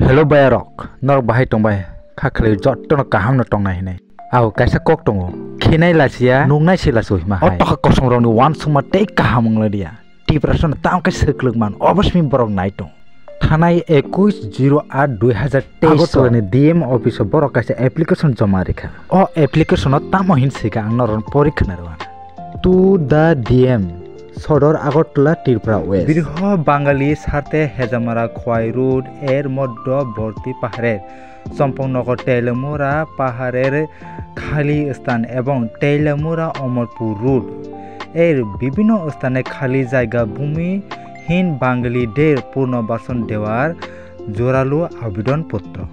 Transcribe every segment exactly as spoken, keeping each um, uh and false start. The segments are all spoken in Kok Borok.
Hello bayarok, norok bahai tongbai? Kha khwlai jotono kaham no tongnai hinwi. Au kaisa kok tongo, khinai lachiya, nungnai se lachiya hima hai. O tokha kosom rokni uansukma tei kaham wnglailiya. Tiprasano tamo khe swklwk man, obo simi borok nai tong. Thanai ekush zero aat dui hazar teis Agartala ni D M office o borok kaisa application joma rikha. O application o tamo hin swikha ang norok pori khna rw. To the D M, Sodor Agartala, Tripura West. Briho Bangali sarte Hejamara Khowai Road er modhyo borti paharer Chompongnogo Teliamura paharer khali sthan ebong Teliamura Omorpur Road er bibhinno sthane khali jaiga bhumi hin Bangali der purnobason dewar joralu abedon potro.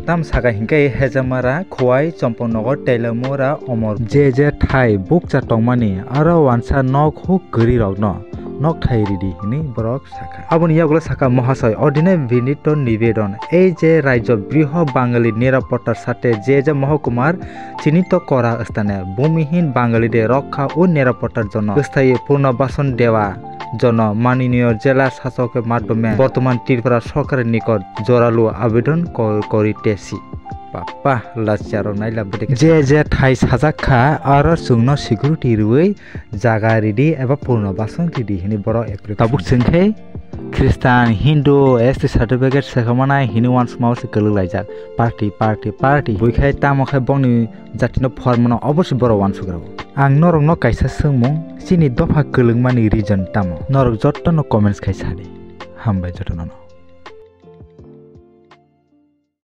Tam saka hinkhe Hejamara Khowai Chompongnogo Teliamura Omor je je thai bukcha tongmani aro uansa nok huk kwrwi rokno nok thai ridi hinwi borok sakha. Aboni yagulo sakha Mohasoi Odine Vinito Nivedon, ei je rajyo briho Bangali nirapotta sate je je mohokumar chinito kora stane bhumihin Bangali de rokha o nirapotta jono sthayi purnobason dewa jono maniniyo jela sasoke madhyome bortoman Tripura sorkar nikot joralu abedon ko-, kori tesi. Papa lacharo naila bwdike. Je je thai sajak kha aro chwngno security rwui jaga ridi eba purno bason ridi hini borok application. Tabuk chwng khe Khristan, Hindu, S T certificate swkhamanai hini uansukma se kwlwk laijak. Party, party, party. Bui khai tamo khai bongni jatino phormano obo se borok uansuk rwo. Ang norokno kaisa swngmung, chini dopha kwlwngmani reason tamo? Norok jotono comments khai sadi. Hambai jotono.